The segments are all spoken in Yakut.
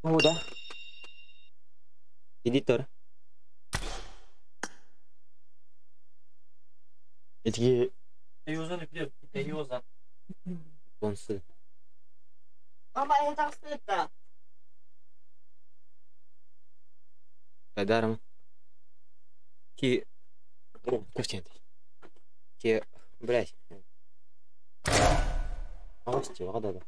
Oh, udah. Editor. Etki sponsor. Даром. Ки... Костя. Ки... Блядь. Hostia, да, да.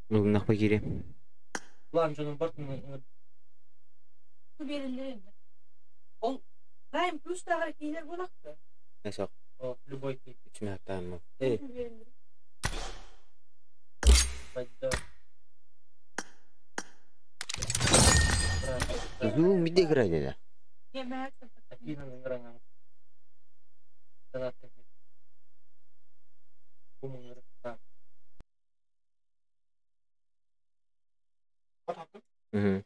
Нахуй кири. Eso. Эй, ну, где играть это? Угу.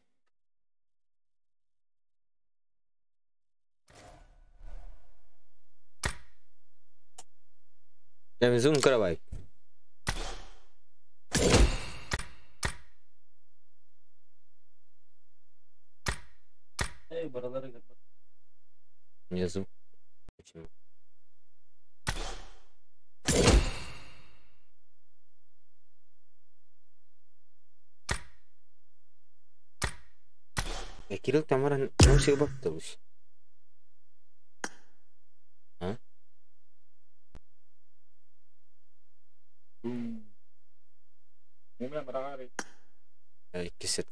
Я зум каравай. Не зум. Почему? Я Кирилл Тамара научил бабталась. А? Кисет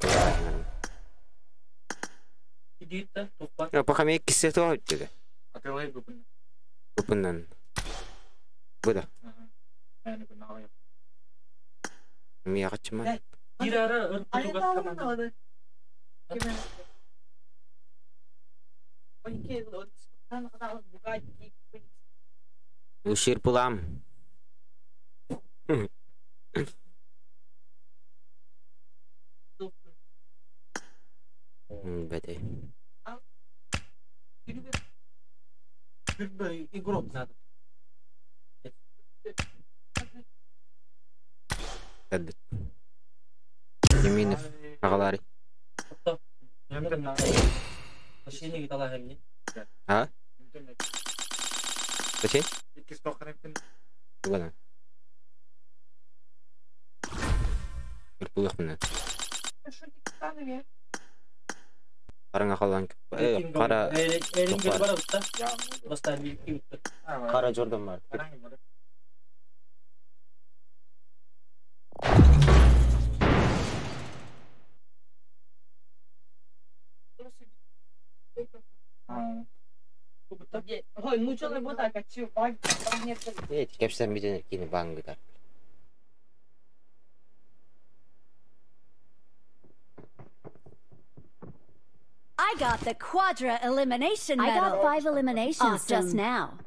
Пока кисет тебе. Бупунан. Буда. Мия качман. Ушир пулам. Бэтэй. Еминов аҕалаары. А? Зачем? Ладно. Кырпылыхпына. Караңа халан. Кара. Кара Jordan бар. Кепсен биден кини бангыдар. I got the Quadra Elimination Medal. I got 5 eliminations awesome. Just now.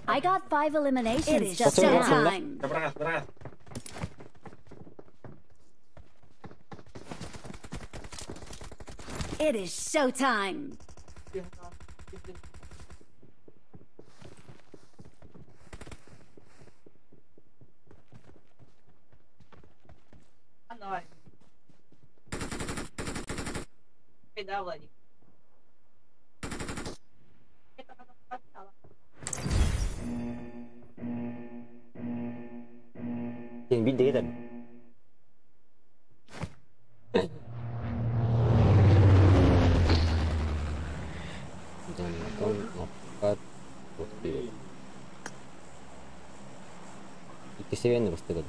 I got 5 eliminations just now. It is showtime. Постепенно бастыгы.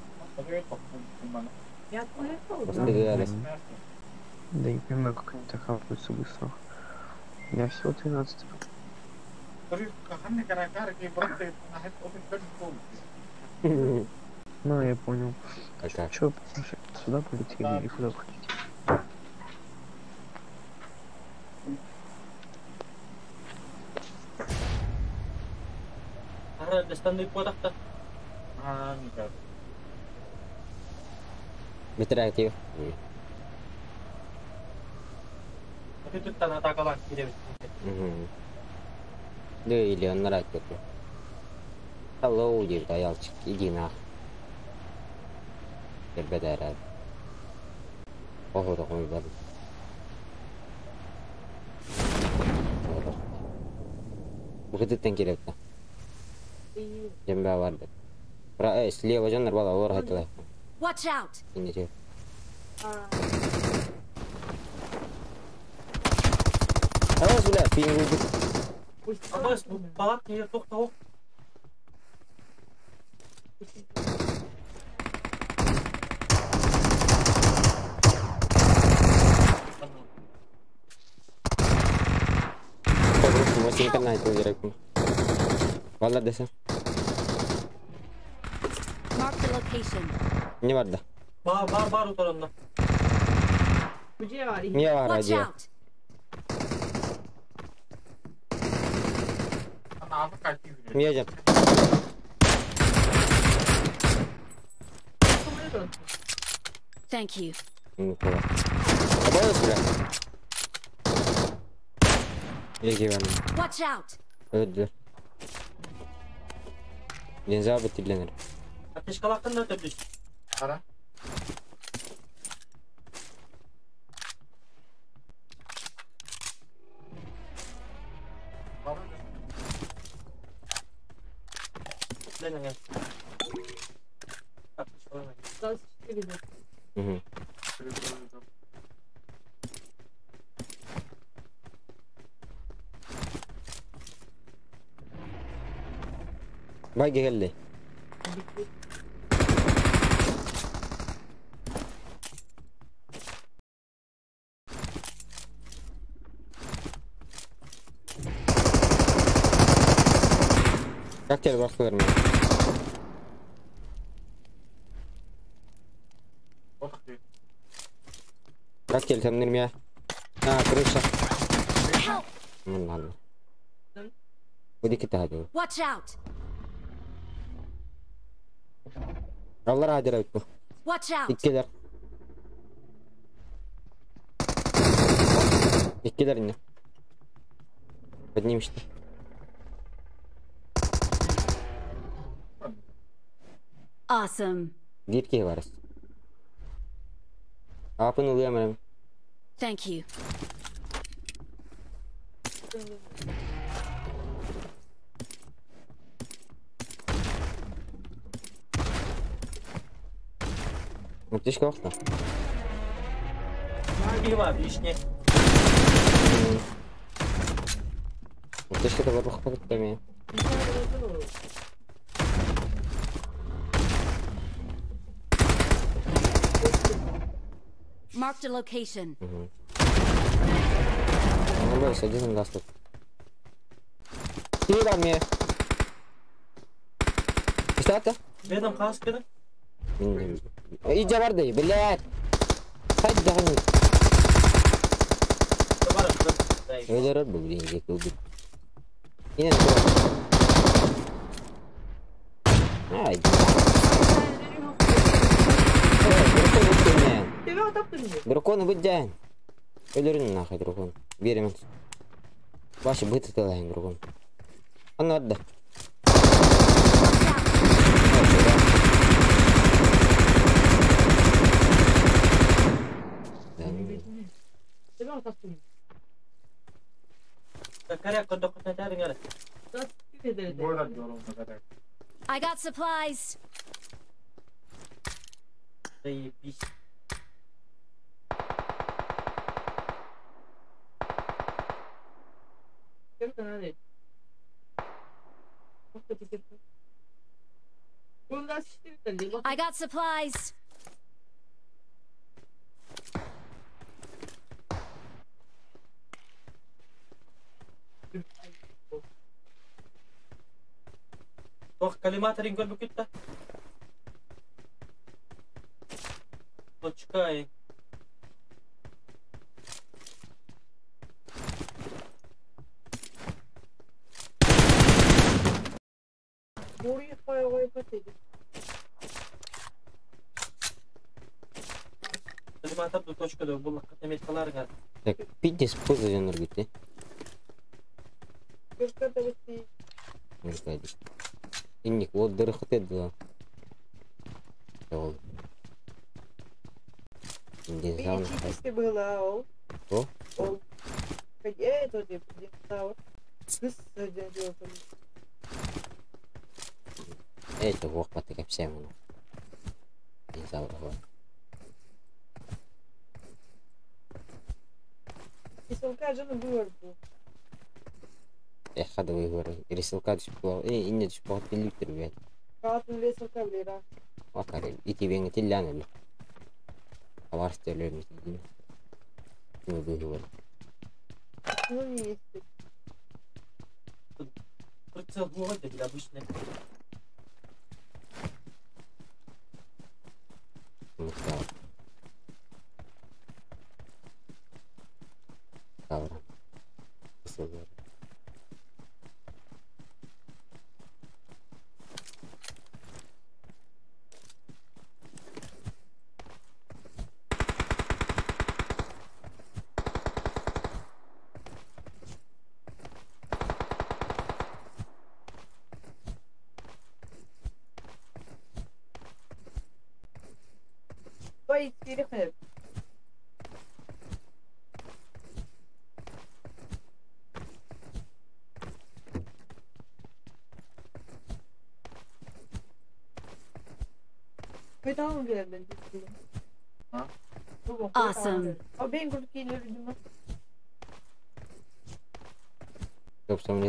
Бастыгы. Да не понимаю, как они так хапаются быстро. У меня всего 13. Ну, я понял. Пока. Че, сюда полетели или куда хотите? Битирактив. Да или он нравится. Hello, диэбит айалчык, иди нах. Кэлбэт эрэ. Оһо хомуйбатым. Букетиттен кирэбит. Жембе барды. Слева дьоннор бала олор хайтылай. Watch out! Инде Абас бля, пингу. Абас, бу палатка ее тоқтауық. Баллар десем. Mark the location. Не бар да. Бар бар бар oturumda. Не бар Watch адия. out! Не жап. Thank you. Абас бля. Еге бар. Watch out! Öldü. Denzel bitirlenir. Ateş kalaktan da ötürdü. Ara. Угу. Бай келди. Как тебе бакылар мен? Как тебе там нермя? А, крыша. Ну ладно. Буди кита. Watch out! Аллар адыр айтты. Watch out! Иккилер. Иккилер не. Поднимешься. Awesome. Дирки барыс. Апын ылыямырым. Thank you. Аптечка вахта. Бир бар, ишне. Аптечка да бар бакта мен. Marked a location. Угу. Ну, бойся, один даст. Ты бар мне. Что это? Бедом қас кеді. Иди барды, блядь. Хайд дагы. Бар. Өлөрөр бу блин, жеке убит. Ине Ай. Драконы быть дян. Өлөрүн нахуй дракон. Берем. Башы быт тылайын дракон. Аны отда. I got supplies. Заебись. I got supplies. Туох коллиматорын көрбүккүт да? Точка Коллиматор ду точка ду буллахха меткаларга. Так, пиздец пызы дьонноргут Инник вот дырыхыт да. Ол. Динозавр. Была, ол. О? Ол. Это динозавр. Это вот паты капсем. Динозавр. Эх, хадовый горы. Рисылка түспо. Э, инне түспо тиллүктер бет. Акары ити беңи тиллян эле. Авар стерлер мисин. Ну бу Прицел вроде для обычной. Тавра. Awesome. Тупсам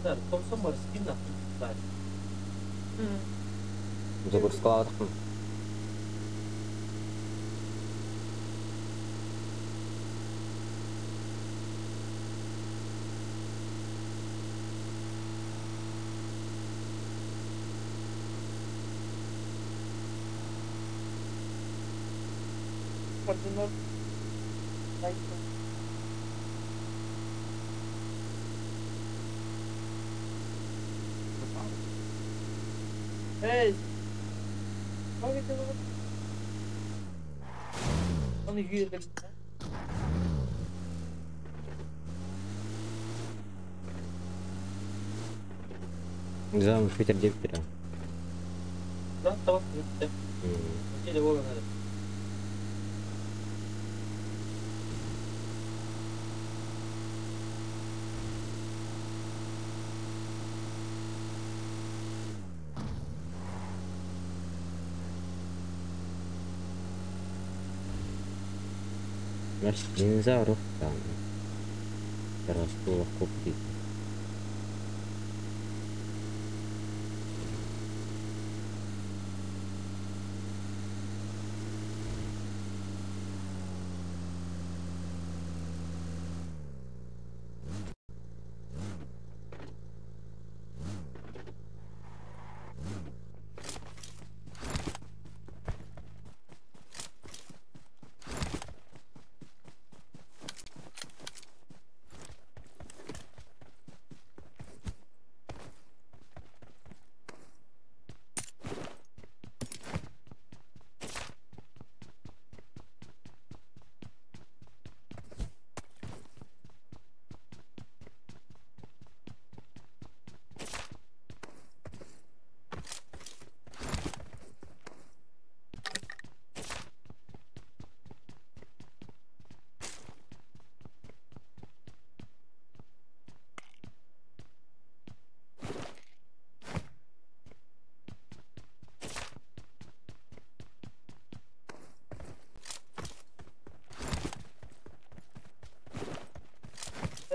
Да, Томпсон бар скин на. Загрузкалаатахпын. Замуж Питер Диппера. Да, tamam. Bitti. Gel oğlum hadi. Наш динозавров там. Расту купить.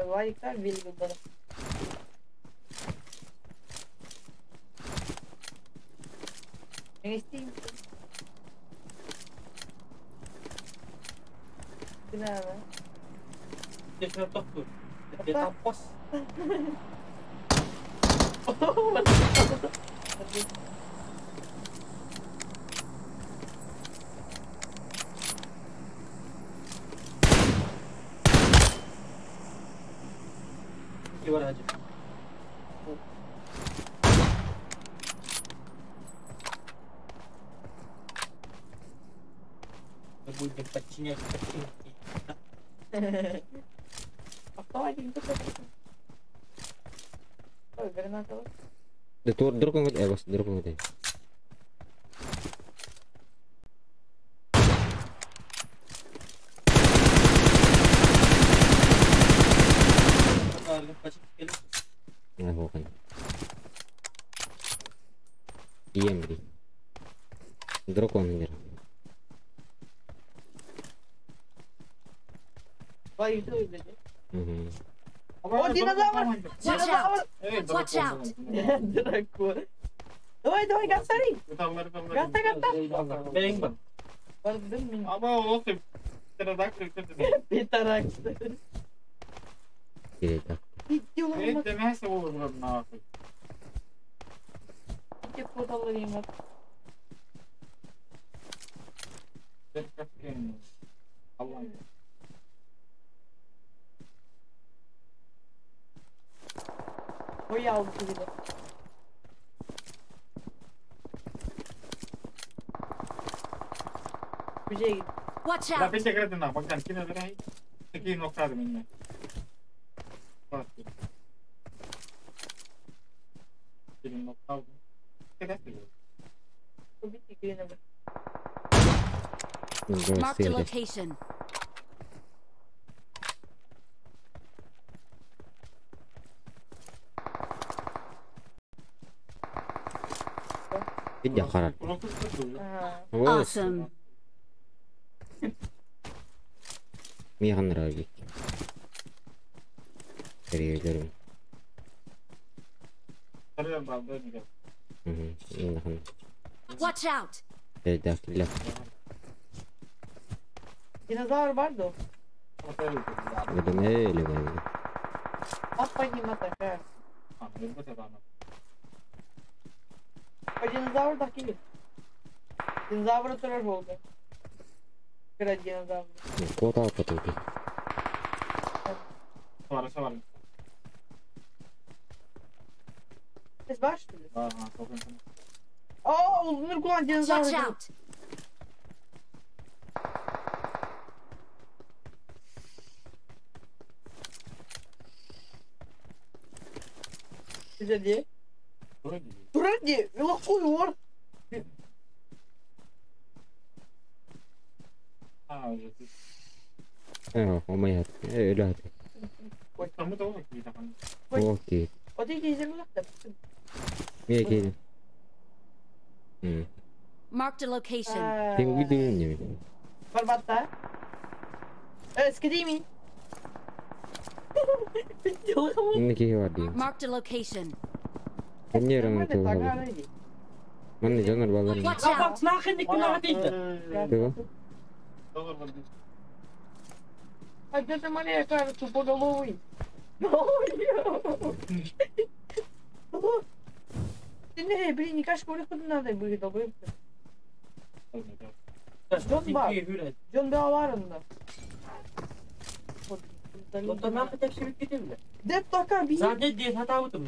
Владик там велик был. Kenapa? Dia toktur. Dia tapos. Gimana aja? Будем подчинять подчинки. Ой, граната. Друг друг. Дракон. Угу. О, динозавр! Watch out! Watch out! Дракон. Давай, давай, гасари! Гаса, гаса! Петарак. Watch out! Mark the location. Awesome. Watch out! Динозавр Бардо? Динозавр такие. Динозавр тоже желтый. Когда динозавр. Куда потупи? Ты знаешь, что ли? О, Нургулан, динозавр. Watch out! Где? Вроде, лохуй вор. Окей. Marked a location. Барбата. Скидими. Marked a location. Watch out! А где ты, Мария, кажется, по головой? Не, блин, не кажется, надо будет, Джон бар. Джон Беаварында.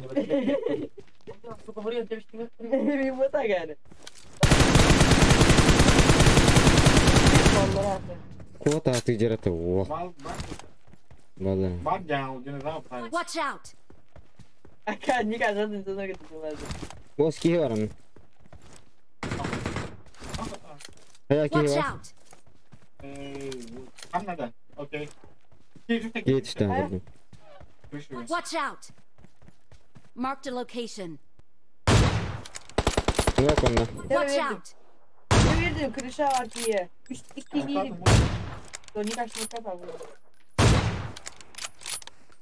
Watch out! Watch out! Watch out! Marked a location. Watch out!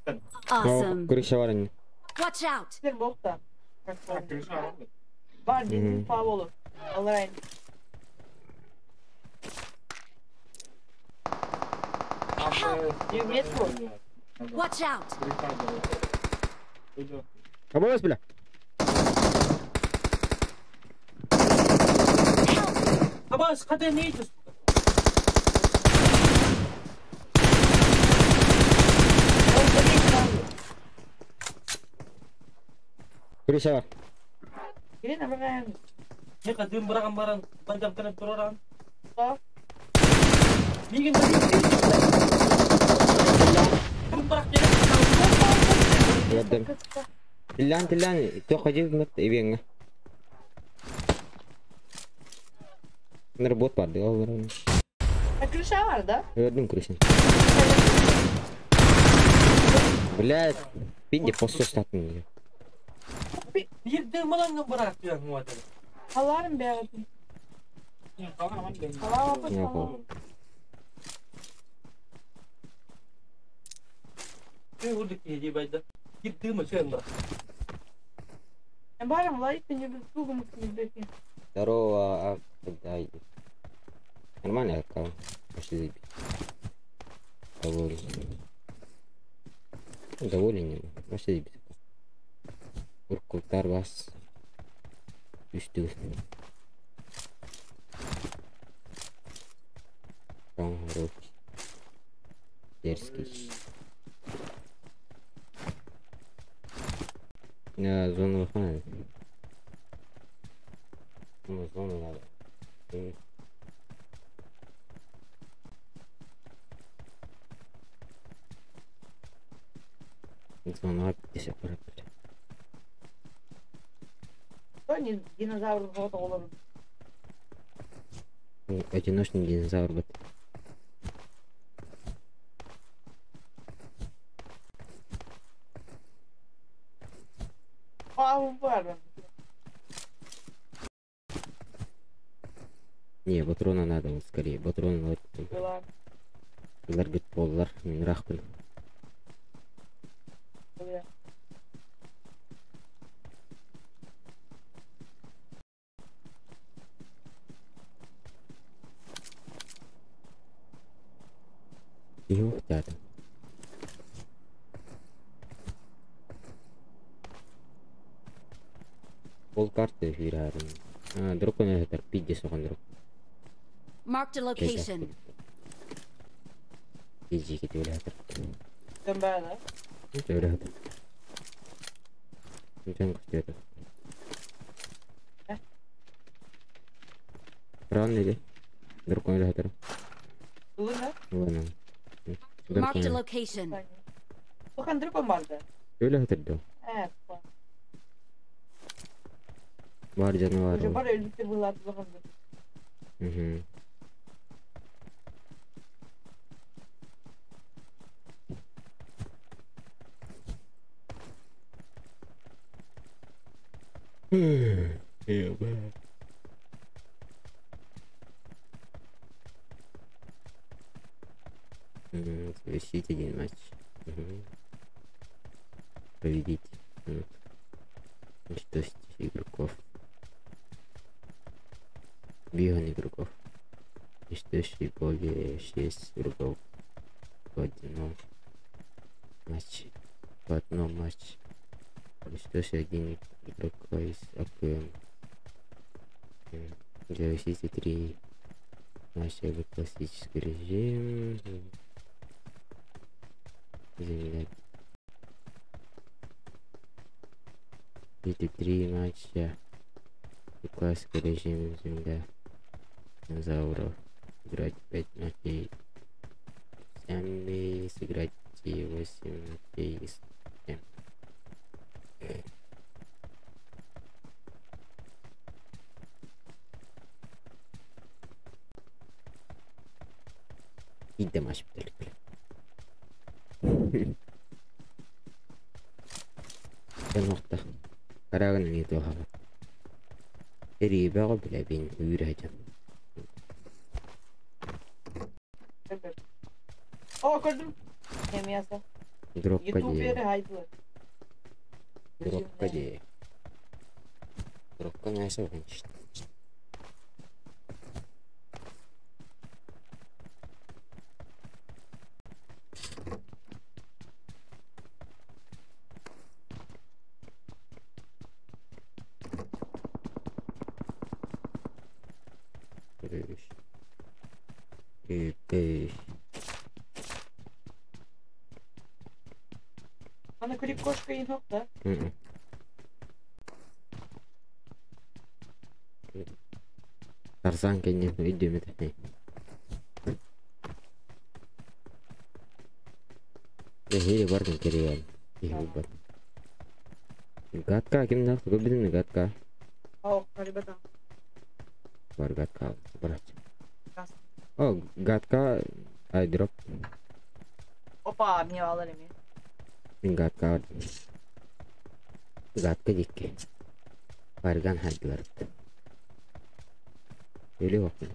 Awesome. Крыша var anne. Watch out. Сир бохта. Бар дин паволу. Алрайн. Метку. Watch out. Абалас, бля. Абас, қадай не идешь? Крыша var. Кирин абагаyan. Не қадым бұраған баран, бандам тырып тұраран. Ба. Мигін Дым бырақ Gördüm. Tillan tillan тоқ ажып мет ибеңе. Нер бот бар диyor. Ha, крыша var да? Gördüm крышаны. Блядь, пинде посто статын. Bir дым алаңын бырақ диyan муадыр. Аларым бәрін. Аларым. Не қол. Ұрдық дейді байда. Bir дым өткен бырақ. Барым лайк не тугум беки. Здорово, а дай. Нормально, аккаунт. Пошли заебись. Доволен. Ну, доволен не Пошли заебись. Уркултар бас. Үстү. Там хороший. Дерзкий. Я зону выходит. Ну, зону надо. Зона 50 пора. Не динозавр вот olur. Одиночный динозавр вот. А, бар. Не, патрона надо вот скорее. Патрон вот. Была. Ларгет поллар, мен рахпын. Была. Yok dedim. Ол карта фирарым. А, дракон это пидде соған дракон. Marked a location. Пизди кетіп жатыр. Dön bana. Кетіп жатыр. Жан күтеді. Ран неде? Дракон жатыр. Ладно. Ладно. Marked a location. Bakın дракон vardı. Öyle hatırlıyorum. Evet. Var canavar. Уже бар öldükte bunlar bakın. Угу. Завершить один матч. Угу. Победить. Вот. Уничтожить игроков. Беган игроков. Уничтожить более 6 игроков в одном матче. В одном матче. Уничтожить один игрока из АКМ. Завершите 3 матча в классический режим. Земля. 3 матча в классический режим земля динозавров. Играть 5 матчей сами, сыграть 8 матчей с 7. И домаш бля. Нохта. Караган не то хава. Эри бага бля бин үрәҗәм. О, көрдüm. Yemiyasa. Дропка Ютуберы дии. хайдылар. Дропка дии. Дропка мясо конечно. Үш. Үш. Ана крик кошка енок, да? Мгм. Тарзан, конечно, идем это. Ехили барган кереян. Ехили бар. Гадка ким нах туга гадка. О, ребята. Бар гадка, брат. О, гадка айдроп. Опа, мне алар эми. Мин гадка. Гадка дикке. Барган хайдылар. Öyle bakın.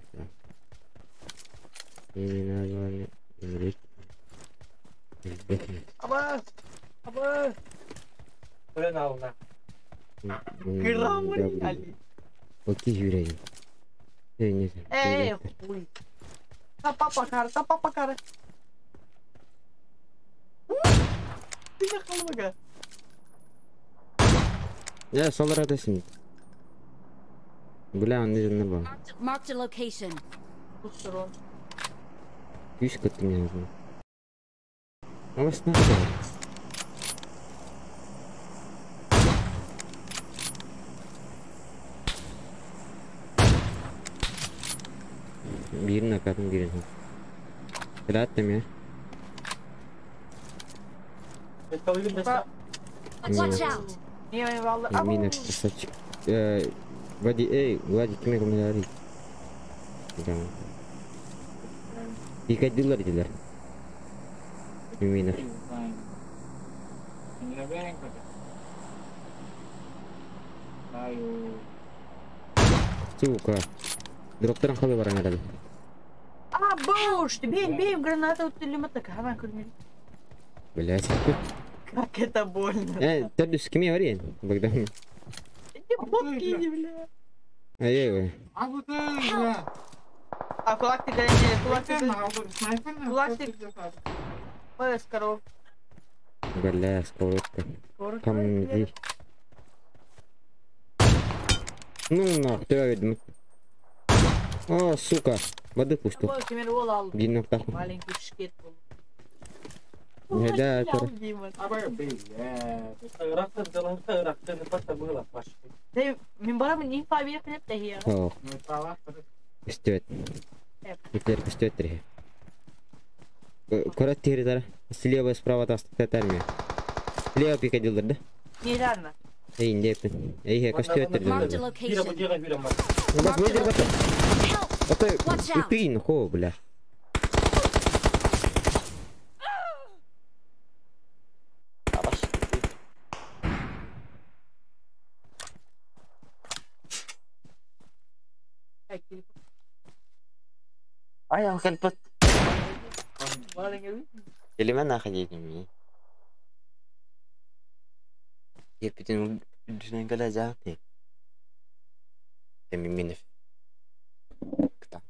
Yemin ederim. Аба! Аба! Өлөн алына. Кырамын. Окей, yüreğim. Ey neyse. Эй, хуй. Та папа кара, та папа кара. Ты нахалмага. Ya solar ateşim. Бля, он не был. Marked a location. Кусырон. Күш кыттым я уже. А вас надо. Birini akatım birini. Selahattin ya. Watch out! Не, валла. Мина красавчик. Влади, эй, Владик, кime комментарий? Да. Dikkat dediler. Mimina. Сука. Дроптаран халы баран арады. А, буш! Бей, бей, граната вот или моток. Ага, Блять. Как это больно. Төрдүс кime var ya? Богдан. Эти фотки, бля. Ай-ай. А кулак ты гоняли, кулак ты. Кулак ты. Ой, скоров. Бля, сковородка. Камди. Ну нах, ты видно. О, сука. Воды пустил. Ой, кемер ол алды. Дин нах. Маленький шкет был. Не, да, это. Мен барамын инфа беріп деп та хе. О. Үстөт. Гитлер үстөт тире. Көрөт тире Слева, справа тастык армия. Слева пикадилдер, да? Не жарно. Эй, не эпин. Эй, костөт Marked a тире. location. Бас выйдер бата. Help! Ата Watch out. ты хо, бля. Ай, алкалпат. Элемен находить. Епитин үдүнен кала жааты. Эми минев. Кта.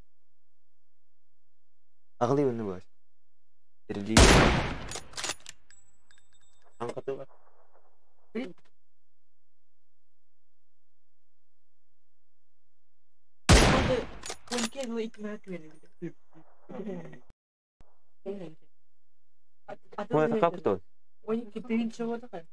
Агли уну бар. Терди. Аңкаты бар. Ой, капто. 12 тыгынча вот такая.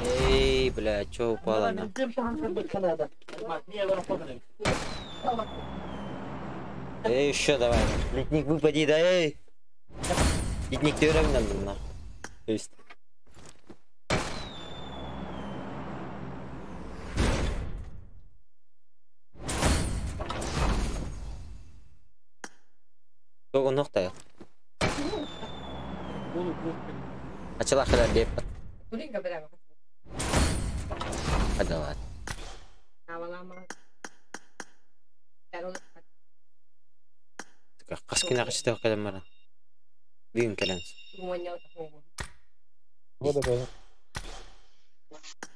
Эй, бля, чё упала на? Эй, еще давай. Ледник выпади, да эй! Ледник терем нам на. То есть. Тоғы ноқтай. Ачыла қадар деп. Адалат. Қаскина қышты қадам бара. Бүгін келеміз.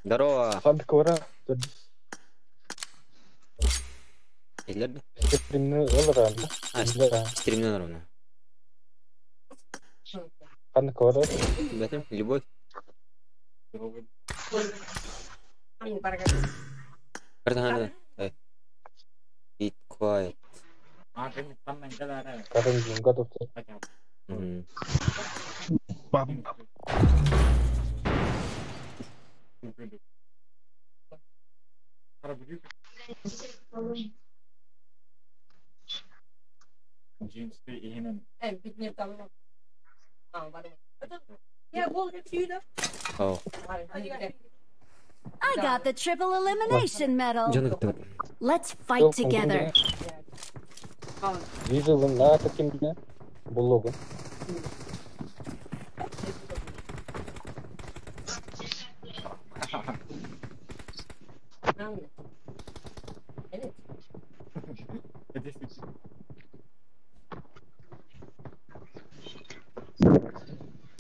Здорово. Эллер А, стримнен ровно. Любовь. Be quiet. Oh. I got the triple elimination medal. Let's fight together.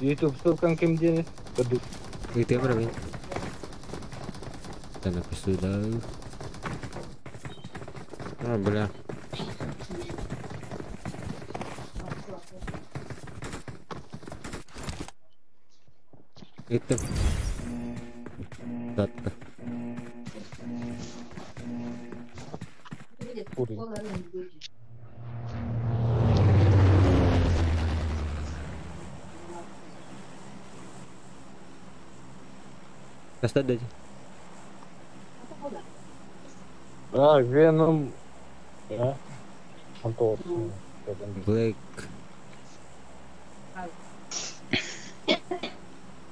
YouTube ссылкам кем деле? Ты правильно. Да, напишу, да. А, бля. Это... Датка. Достать дайте. А, Веном. Да. Антон. Блэк.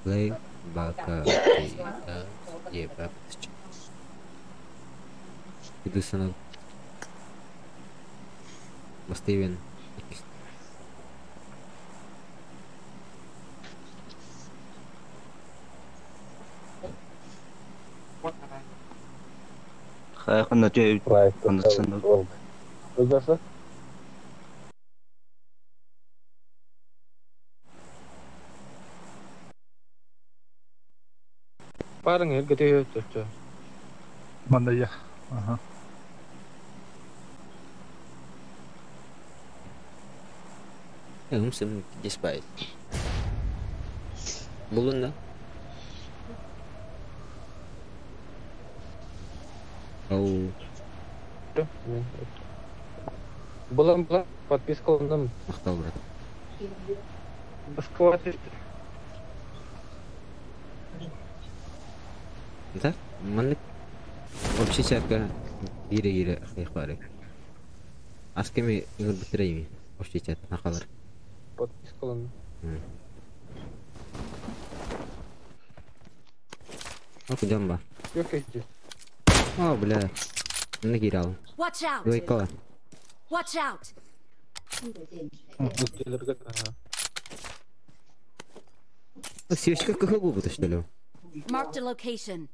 Блэк Бака. Иду сына. Стивен. Парың элге өтөчү. Манда я. Ага. Умсым деспайт. Булун да? Оу. Булам булам подписка алындым. Мактал, брат. Москва. Да? Маннык вообще чатка гире-гире ахыйх бары. Аскеми иңир битирейми. Вообще чат нахалар. Подписка алындым. А куда ба? Yok эти. О, бля. Не кирал. Watch out. Двойкала. Watch out. Съемщика как губы-то, что ли? Marked a location.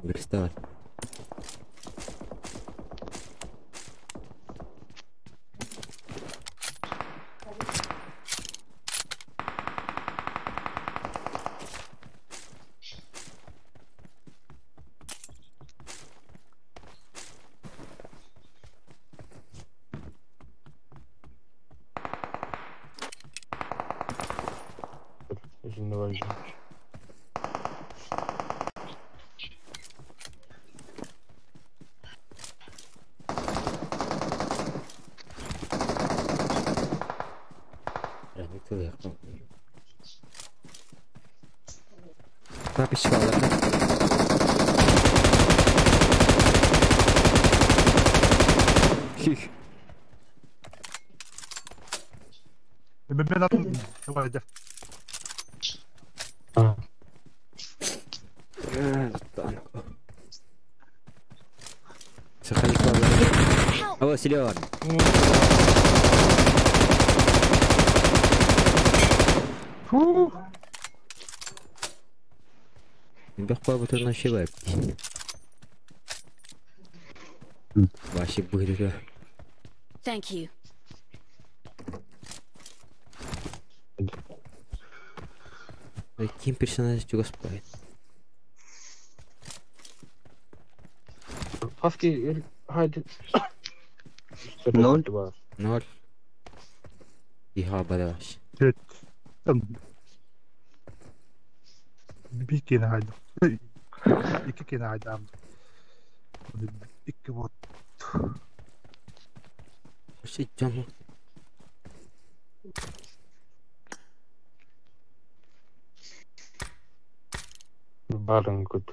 Верстовать. Прописывала. Хих. Мен атын давай. О, силен. Фу. Бэх бабытын нашивай. Вообще будет. Thank you. Каким персонаж чугас спает? Хаски хайди. Ноль. Ноль. Иха бадаш. Bir kere haydi. İki kere haydi abi. İki bot. Вообще жаман. Барын кут.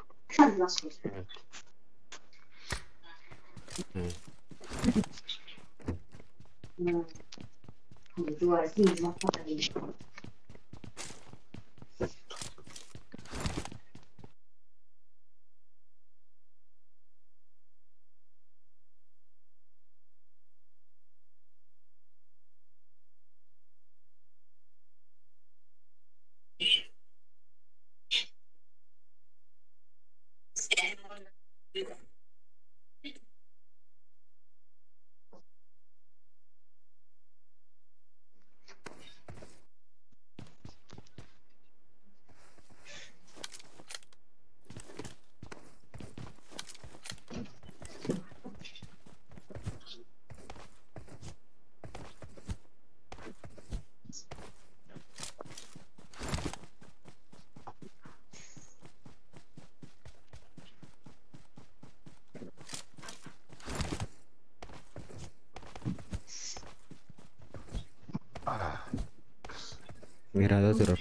Мирада турар.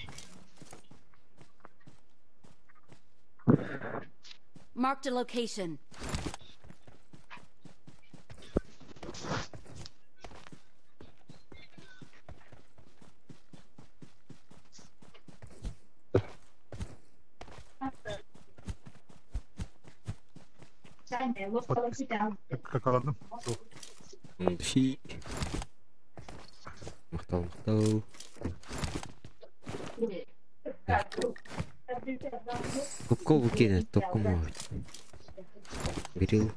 Marked a location. Kakaladım. Ши. Мактал, мактал. Топко букене, топко может. Берил.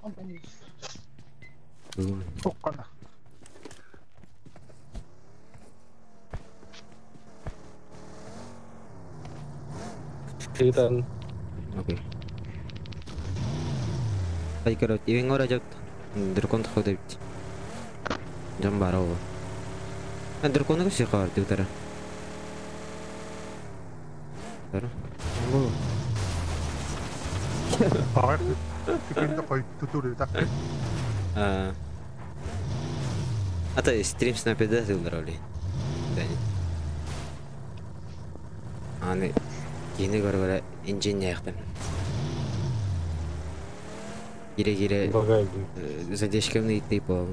Токкана. Тыгытан. Окей. Ай, короче, ивен ора жапт. Дракон тхода бит. Жам барау. А дракона ксе кар тыгытара. Тара. Бо. Ağır. Tüküründe koy tutur так. А. А то стрим снайпер тылдар оли. Да. Аны кини көргөрө инженер Кире-кире задержкамны итти по.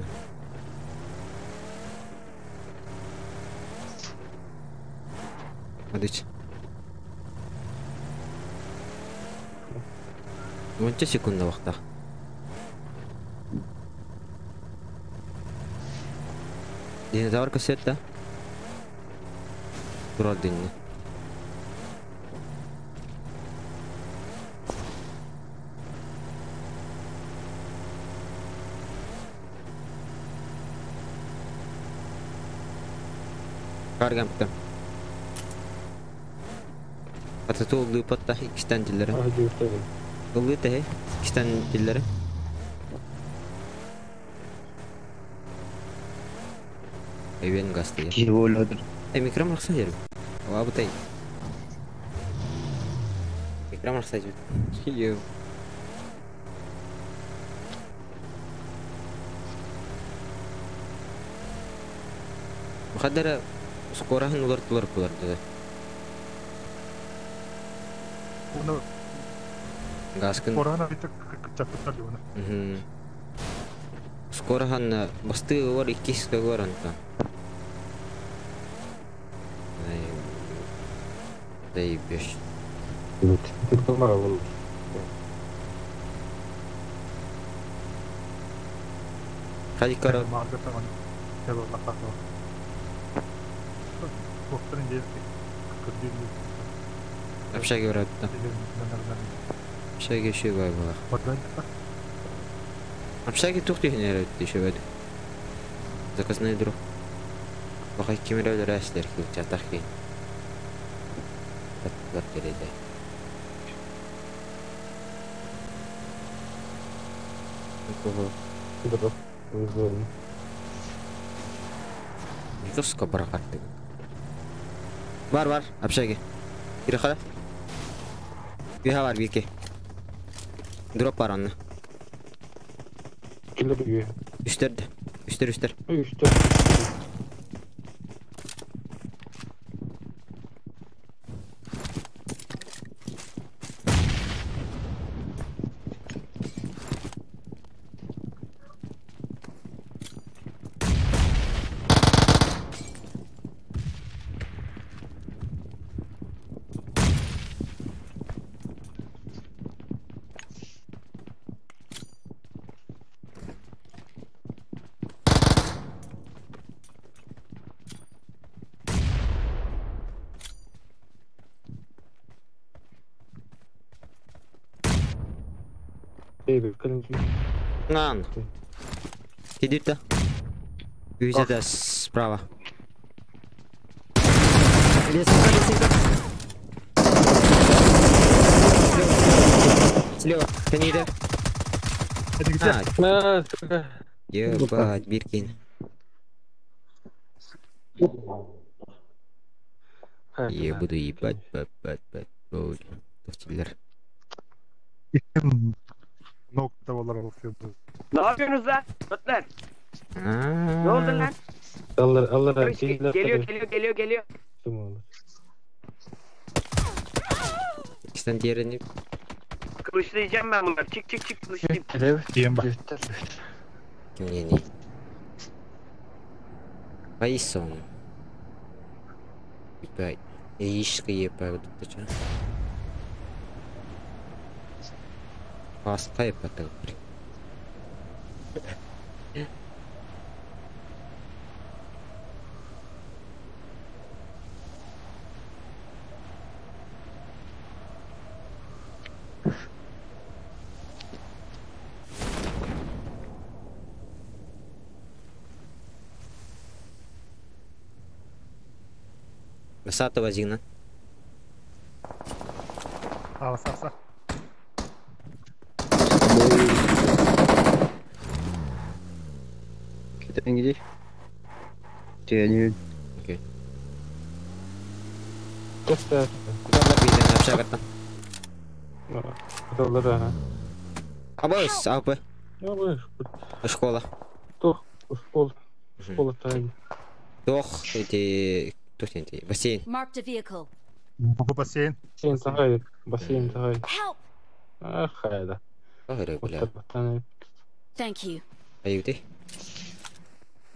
Адыч. Онча секунда вакта. Динозавр кассета. Турар динни. Каргампта. Атату лыпатта икстен диллere. Ыллы теhe икстен диллere. Эвен гасты. Э, микром рахса жер. Ва бутай. Микром рахса жер. Ё. Мухаддара скораһын улар тулар булар да. Оны Гаскын. Корана бит чапыттар оны. Мгм. Скоро ханна басты var иккис var антон. Ай. Заебешь. Хadi kara. Марга там. Я вот лапа. Доктор не көрдүм. Общаги баратта. Общаги еще бай была. Общаги тухты хенер еще бай. Заказной друг. Бакай кемерелер әслер ки чатах ки. Татлар кереде. Жестко барахатты. Бар бар, общаги. Кире Ühe var bir iki. Drop var onunla. Üstler de. Üstler üstler. Нан. Кидит-то. Юзя справа. Лесенка, лесенка. Слева, Канида. А, ебать, Биркин. Я буду ебать, бать, бать, бать, бать. Nokta olarak okuyordu. Ne yapıyorsunuz lan? Götler. Ne oldu lan? Allah Allah Geliyor geliyor geliyor geliyor. Sen diğerini Kılıçlayacağım ben bunları. Çık çık çık kılıçlayayım. Diyeyim bak. Kim yeni? Bayson. Ебать. Яичко ебать. Вот это что? Паска ебать. Высатого Зина. А, са, са. Где? Ты Окей. Куда Куда общагаттан? Куда Абыс, АП. Школа. Тох, школа. Школа тайм. Тох, эти... Тухнете. Бассейн. Marked a vehicle. Бассейн. Бассейн сарай. Бассейн сарай. Help! Ах, хайда. Бля. Thank you. Аюты.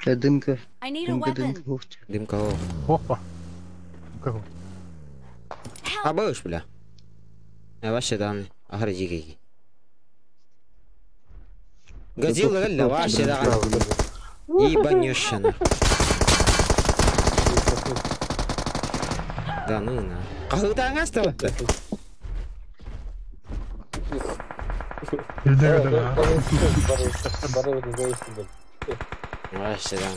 Дымка. I need a weapon. Дымка. Опа. Дымка. Абыш, бля. А вообще там. Ахар жиги. Годзилла, гля, вообще да. Ебанешина. Да ну на. Куда нас там? Вообще да.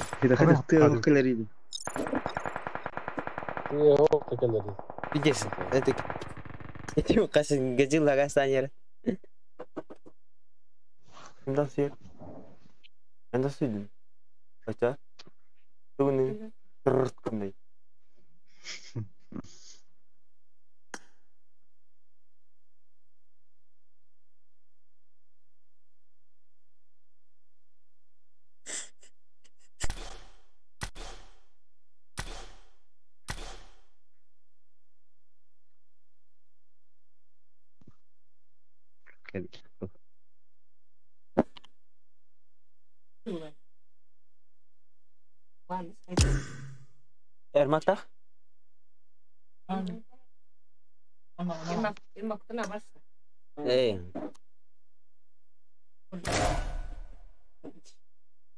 Видишь, это... Это қашын Годзилла қастанер. Анда сүйер. Анда сүйдім. Қача? Тугуны тырырткандай. Эрмактах? Эй.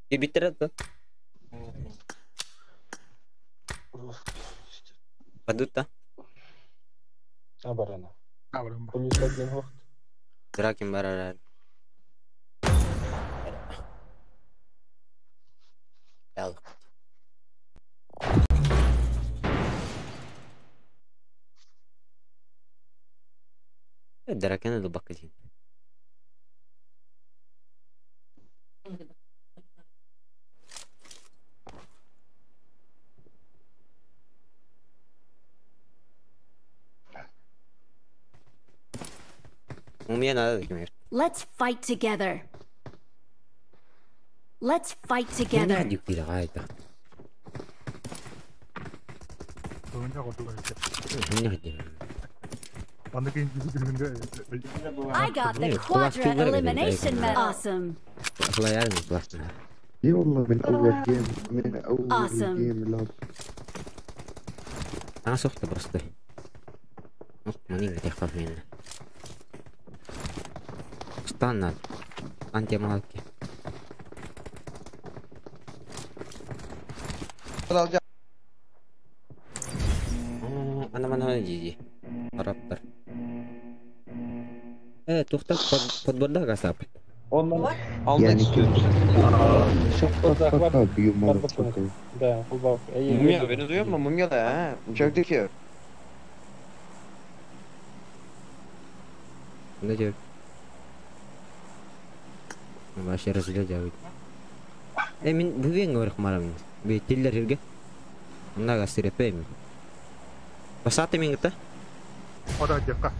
Биттер да. Падутта. Абарана. Абарана. Плюс один вахт. Дракин барар. Ял. Дракена до бакадин. Мумия надо таким. Let's fight together. Let's fight together. I got the quadra elimination medal. Awesome. اي والله من اول game من اول Awesome. game لعب. انا سخت بس ده. منين تخاف منه؟ استنى انت مالك. انا من هنا جيجي رابتر. ايه تختك подборда касап. Ondan almak Yani istiyorum. Shut the fuck up you motherfucker. Да, футбол. Mumya beni duyuyor musun? Mumya da ha. Uçaktaki ki. Ne diyor? Вообще разглядывать. Мен бүгін көрік марамын. Беттелер жерге. Мына гасырепейм. Басаты мен гыта? Ода жаққа.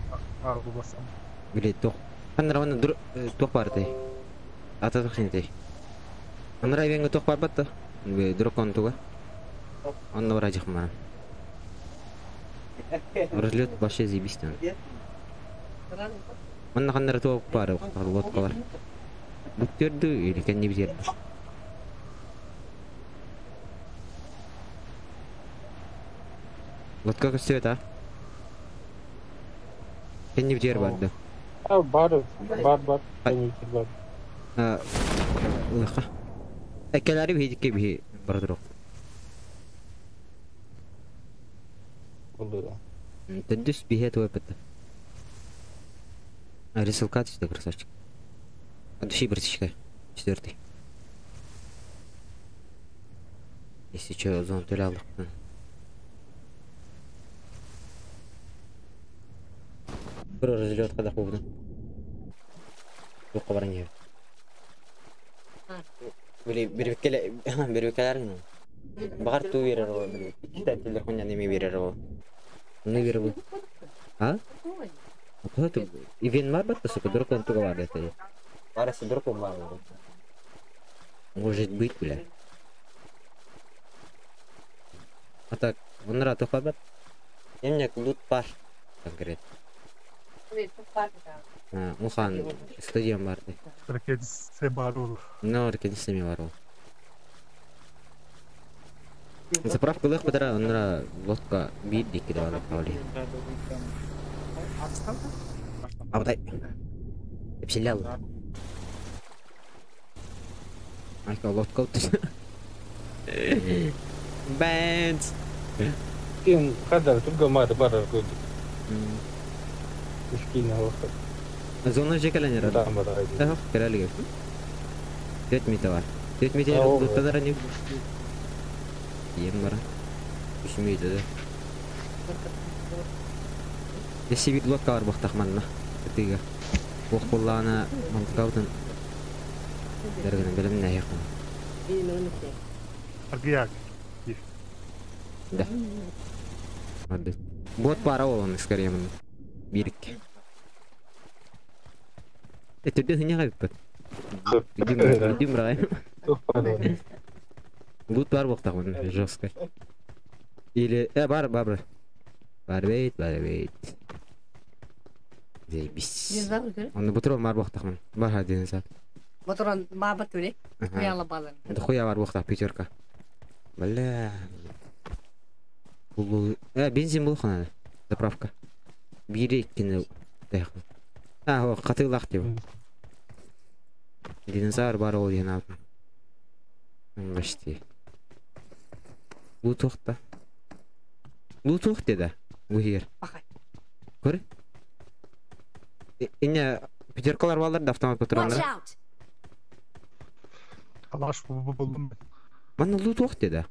А, bu басам. Билет тоқ. Ханнара оны дур тоқ бар тай. Ата тоқ сен тай. Анара венге тоқ бар батта. Бе дракон туга. Онна бар ажық марам. Разлет вообще заебись там. Манна ханнара тоқ бар, лодка бар. Бүттерді или кәнне бізерді. Лодка көстөт, а? Кәнне бізер барды. А, бар, бар, бар. Бар. Лыха. Әкеләри бейдікке бей бардырық. Болды да. Төндүс бейе туа бітті. Рисылка түсті, красавчик. От души, братишка. Четвертый. Если чё, зон төля алдық. Бір разлет қадақ болды. Жоққа баран ебі. Били бербекелер гына. Бағар ту берер ол. Телефон неме берер ол. Не берер ол. А? А то ивент бар батта, сука, дракон туга бар это. Барысы дракон бар. Может быть, бля. А так, онра тоққа бар. Эмне лут бар конкретно. Улхан стадион бар. Ракетсе бар ол. Ну, ракетсе бар ол. Заправка лых бітіра, онра лодка бир дикки да бар. Абдай. Эпселял. Айка лодка өтті. Бэнс. Кин хадар турга мары бар көдүк. Ишкине вакыт. Зона жекеленер. Там бар. Эх, керелге. 4 метр бар. 4 метр лодкалар не. Ем бар. 3 метр да. Если бир лодка бар бақтақ манна. Тыга. Ох боллана мантыкаутын. Дергенен билим не якын. Аргияк. Да. Hadi. Бот пара ол скорее мен. Бирик. Түрдө хыня кайып. Идем рай. Лут бар боқтақ мен жестко. Или бар бар. Бар бейт, бар бейт. Заебись. Динозавр көрө. Оны бутрон бар буохтахмын. Бар ха динозавр. Моторон баабат түле. Ага. Хуяла балан. Это хуя бар буохтах пятерка. Бля. Бул бензин был хана. Заправка. Бири иккини тайхын. А, о, катылах деп. Динозавр бар ол диэн аатын. Почти. Лутухта. Лутух деді. Уһир. Бахай. Көр. Ине пятеркалар балар да автомат Watch патрондар. out! Алаш булдум. Манна лутух деді.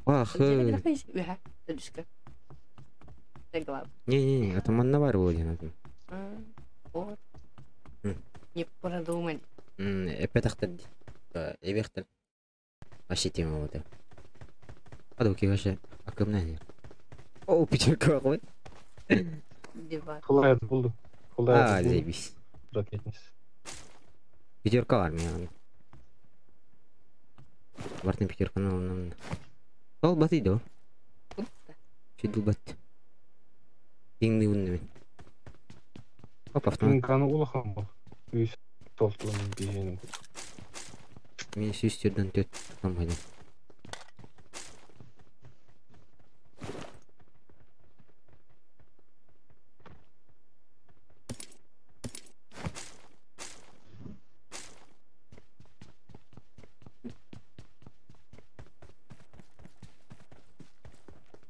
Ах. Түшкө. Теглап. Не-не-не, это манна бар ол диэн аатын. Вот. Не продумали. Эпетахтар. Эбехтер. Вообще тема вот. А окей, вообще. А кымна О, пятерка қой. Диван. Фулайт булду. А, Фулайт булду. заебись. Ракетниц. Пятерка бар мен. Бартын пятерканы алынамын. Ол батыйды ол. Чүділ бат. Теңді үнді мен. Оп, автомат. Каны улахан бол. Үс толтуның биженин. Мен сүйістерден төт тұтамайды.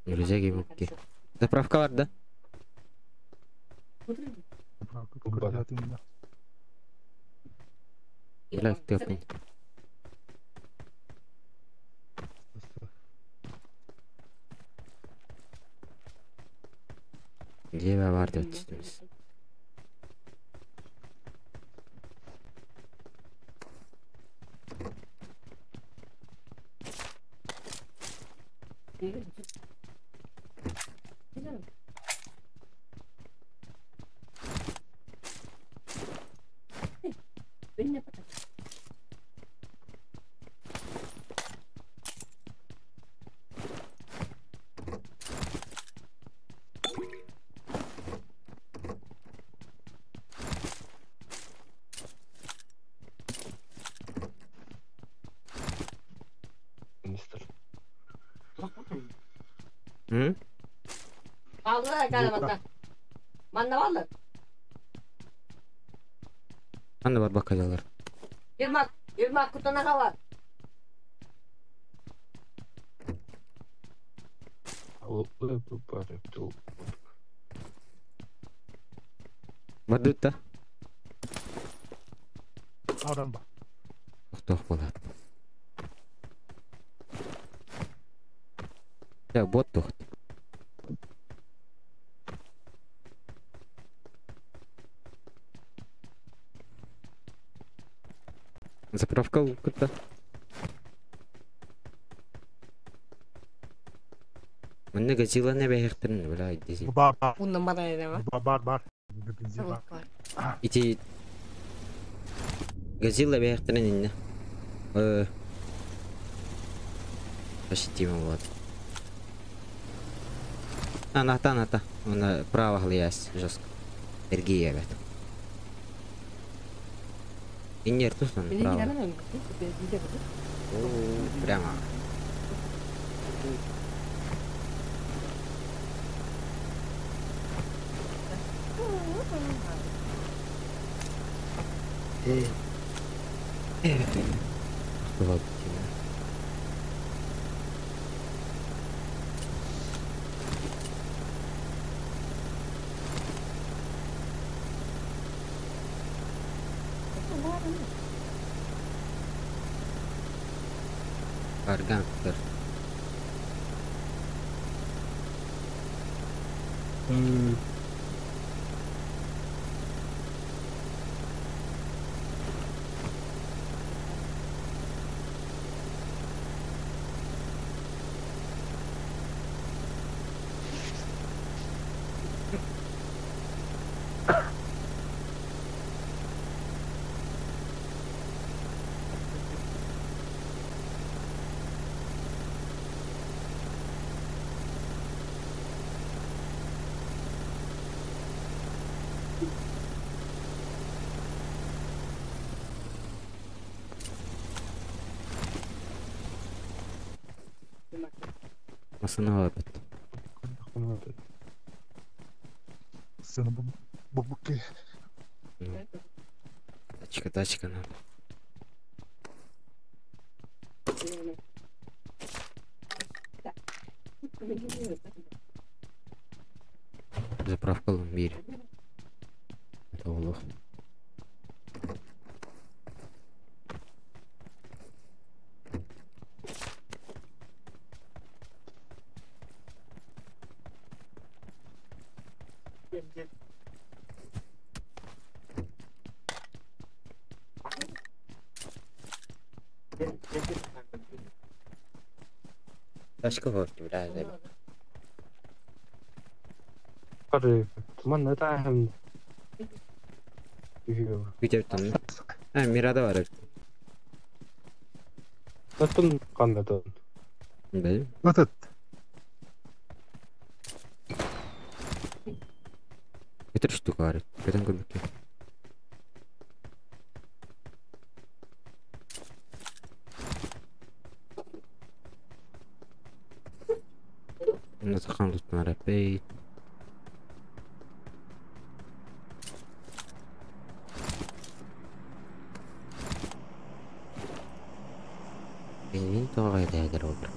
Нельзя геймки. Заправка бар, да? Бля, ты опять. Где бар деп түстіміз. Мистер. М? Алла кәлі манна. Манна баллар. Анда бар бакалялар. Ермак, Ермак кутана бар. Бардыт та? Аран ба. Тоқтоқ болады. Я бот тоқты. Заправка кытта. Манна газила не бэхтерин бля дези. Бар бар. Уннан бара ма. Бар бар бар. Бензин бар. Ити газила бэхтерин инне. Вообще тема вот. А, ната, ната. Он право глиясь жестко. Сергей опять. Иннер тут он право. Прямо. Вот. Аргантер. Масына опыт. Сцена бабуки. Тачка, тачка надо. Заправка Лумбирь. Это улов. Тачка вот, бля, заебал. Манна таһым. Где там? А, Мирада бар. Татын кандатын. Да. Вот это. Это штука бар. Кайдан көрбүттү. Насахан туттан араппей. Бензин тоҕо дээдэр олор.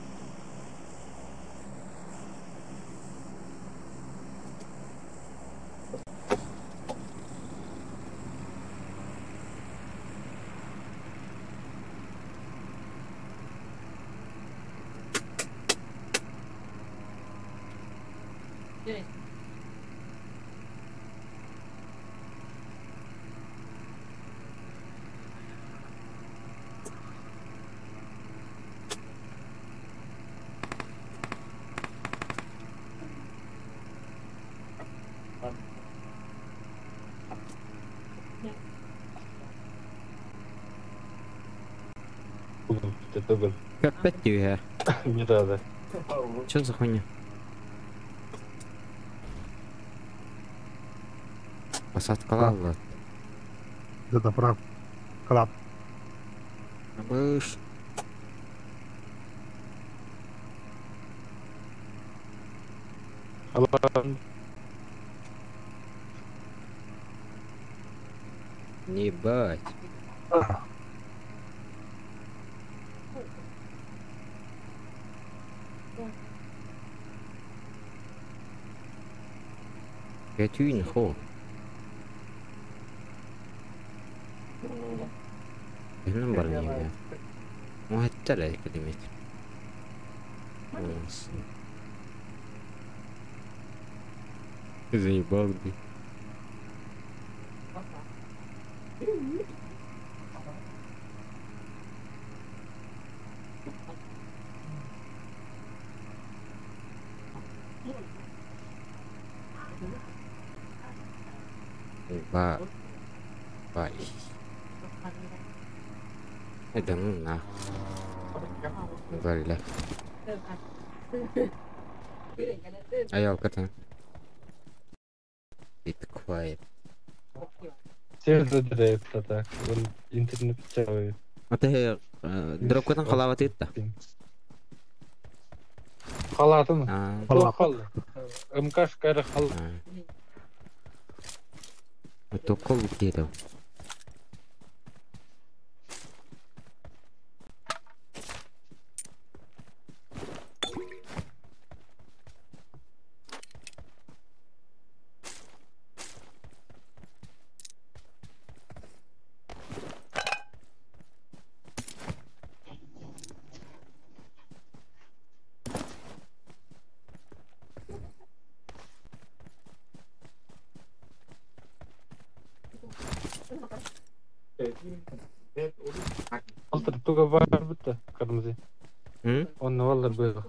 Төгөл. Опять түйэ. Не надо. Чё за хуйня? Посадка ладно. Да, заправка. Клап. Быш. Алан. Ебать. Кэтүүн хо. Benim var mı ya? Muhatta километр. Заебал ты. Ба. Бай. Это ну нахуй. Бля. Айал, ката. Be quiet. Север деревья так. Он интернет печалует. А ты дропкатан халава тытта. Халатым. А, Хал. МКшка эрэ хал. а. Токол где-то. Алтыр туга бар битте кырмызы. М? Онно валлар быга.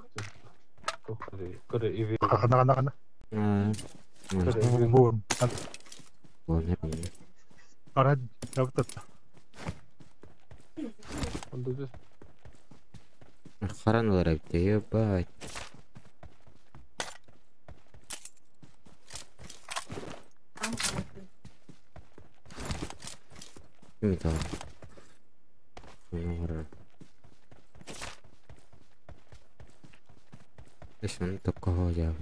Көрө иви. Хана хана хана. А, Көрө Бу. Вон, я понял. Ара, вот это. Онда биз Харан олар битте, ебать. Металл. Сон такого я.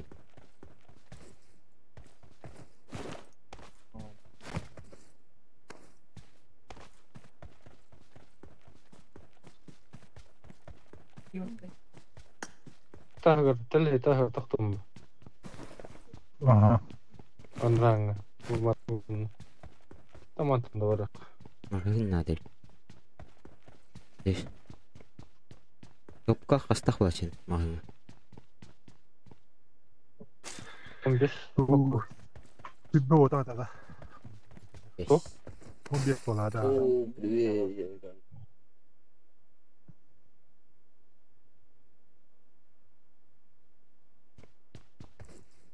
Таһыгар тэлэй таһыгар тохтум. Ага. Анраҥҥа. Тамантан да барах. Магазин надо. Здесь. Топка хастах плачен магазин. 15. Сүбэ ота да. О? 15 буолаа да. О, привет.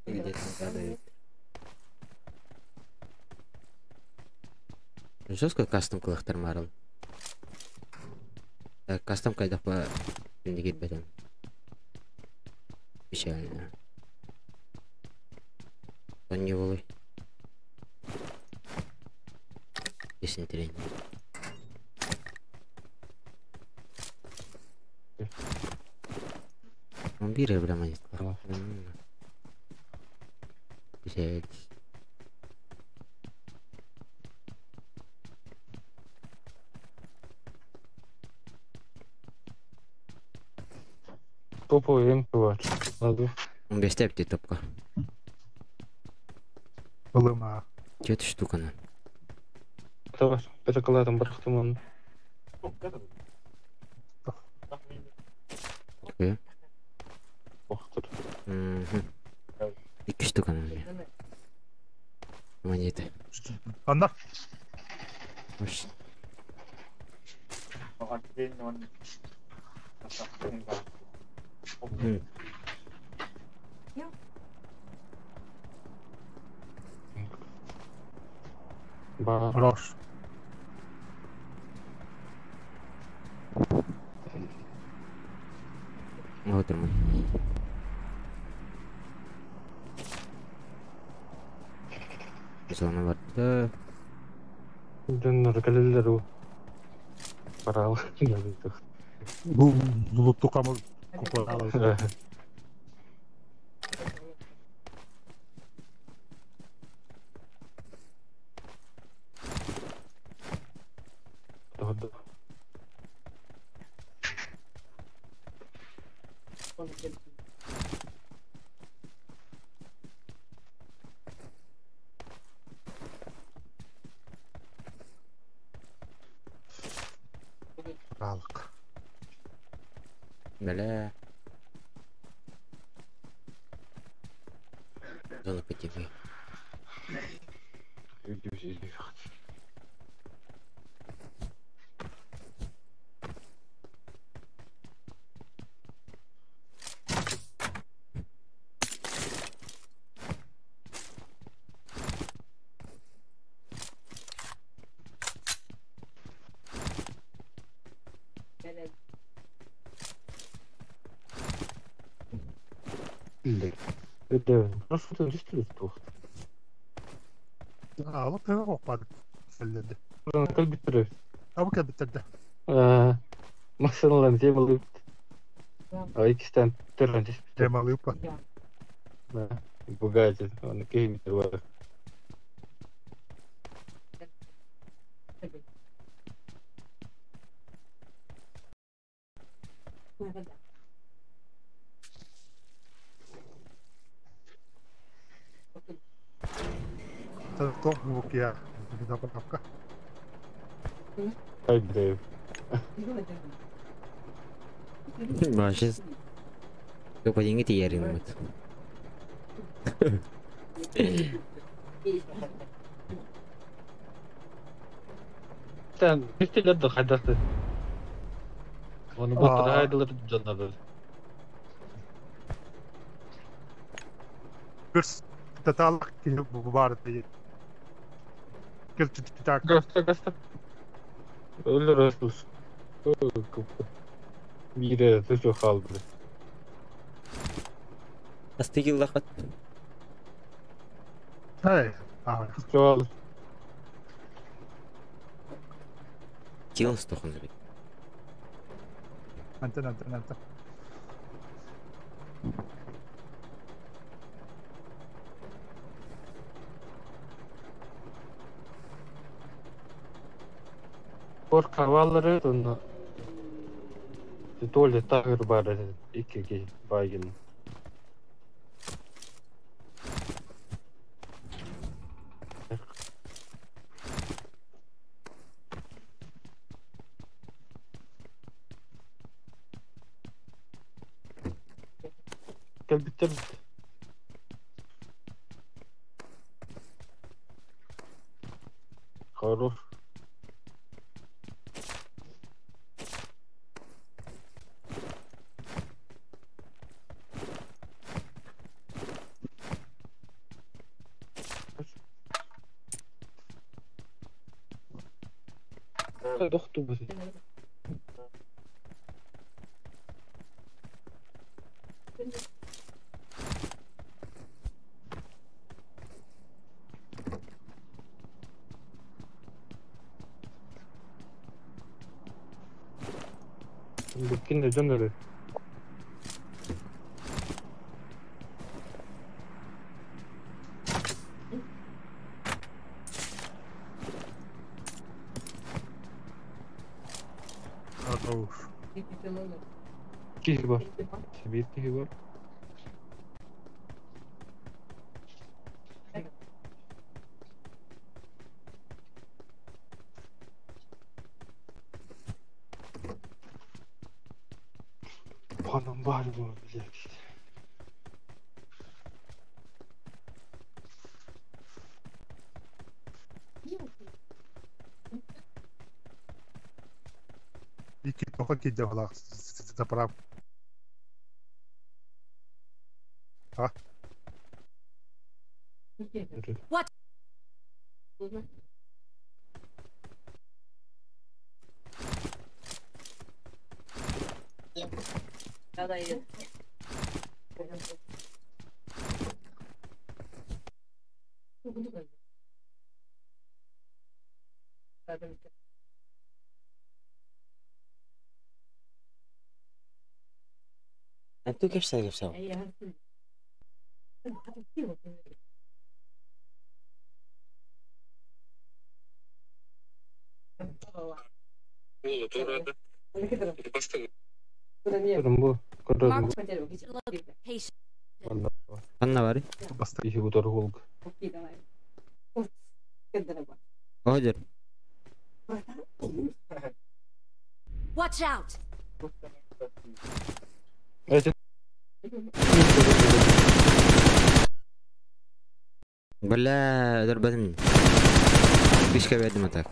Где-то падает. Жестко кастом кылахтар марал. Так, кастом кайдах по бетен. Печально. Он не волой. Здесь не тренинг. Он бирер бля монетка. Взять. Топовый МП бар. Ладу. Он без тепти топка. Ылыма. Че это штука на? Давай, пятакалатом барахтым он. Такое. Охтыр. Угу. Икки штука на мне. Монеты. Анна. Может. Ба. Хорош. Вот он. Зона барда. Дөннөр кэлэллэр у. Барал. Бу лутту камы купа. Тоғырды. Ралык. Бля. Зона потемнее. Это просто действительно плохо. А, вот это опад. Сэлледи. Көл биттер. Абы кел биттерде. Машиналарын темалып. А икистен төрөн түшүп. Темалыпа. Бугати, аны кеймитер бар. Тоқ мукия. Запаковка. Ай, блин. Вообще. Только деньги ты ярин вот. Sen üstüyle de haydası. Onu batır haydaları canları. Bir таталык ки бу бар дейт. Кел так. Гашта гашта. Өлөр өсүс. Бире төшө калды. Астыгиллахат. Эй, ага. Чоал. Килс тохон бит. Антон, Антон, Антон. Пор кавалары онно Толя тагыр бар икки байгин. Кэлбиттэр Хорош. Тохтуу Буккин дьон өрө. Хорош. Киһи бар. Биир киһи бар. Панам бар бу, блядь. Икки тоха кидде балак заправ. А? What? انتو كيف سايق سوا؟ Көрөн бу. Көрөн бу. Location. Ханна бары? Киһи бутар холг. Ожер. Watch out! Эти Бля, дөрбөтүм. Бишке бердим атак.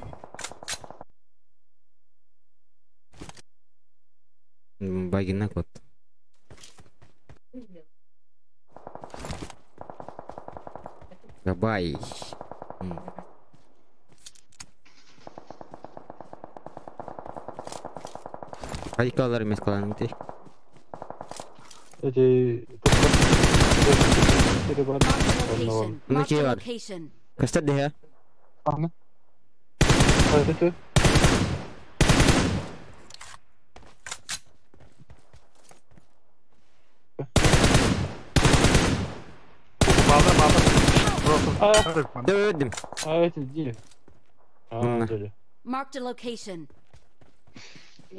Багина кот. Габай. Хайкалар эмес каланың ти. Эти Mark the location. Мына Mark кие the бар. location. Көстөр дее. Аны. Эти Балда, балда. Просто. Дөөдүм. А эти где? А, Мына. дали. Marked a location.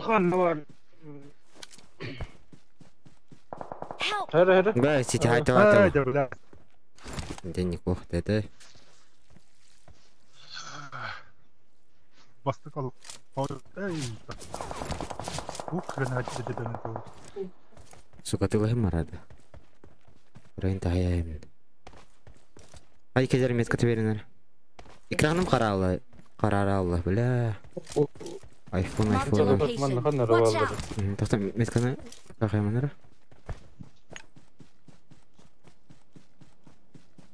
Ханна бар. Help! Хара хара. Бля, сити хайта Ай, вата. да, бля. Денег ох, деді. Бастык ал. Эй. Ух, гранат деді деді. Сука, ты лохим марады. Райын тахаяйым. Ай, кезер метка төберінер. Экраным қаралы. Қараралы, бля. Айфон, Marked a айфон. location. Ханна Watch бар. out! Тоқта, метканы тахаяманыр.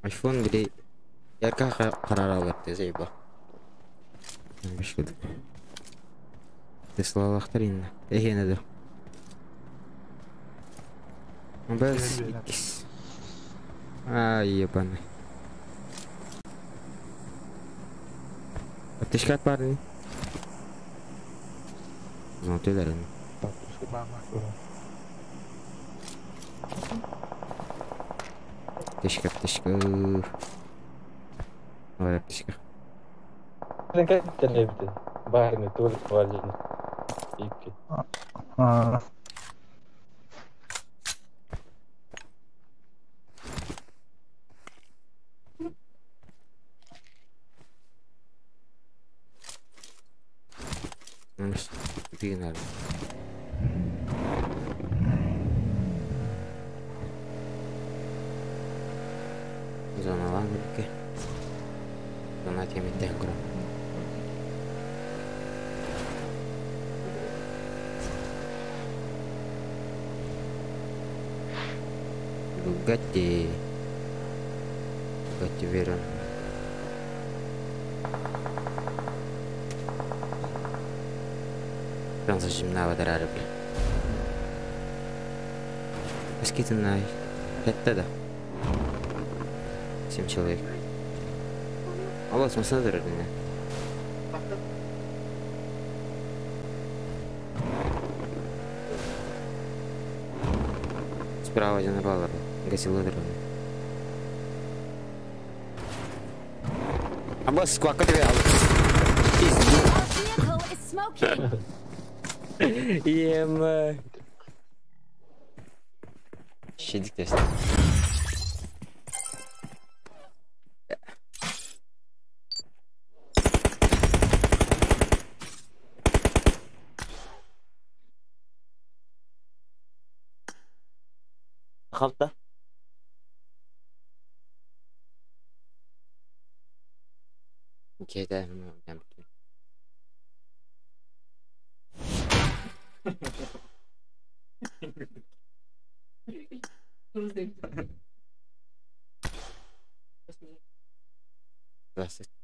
Айфон били ярка қараралы дезей ба. Беш күдік. Теслалақтар инна. Эхенеді. Бес, икс. Ай, ебаный. Аптечка парни. Золотой. Аптечка, аптечка. Ой, аптечка. Кеттен Барны тур валин. Икки. А, Ну, ты надо. Зона лагерки. Зона темиттен курам. Bugatti. Bugatti Veyron. Француз жимна бадарары бля. Скидывай. Это да. 7 человек. Аллах, смотри, меня. Справа один баллар. Гасил дрон. Абас, сколько тебе? Our vehicle is smoking. Ема. Щедик тест. Хапта. Окей, да, Здравствуйте.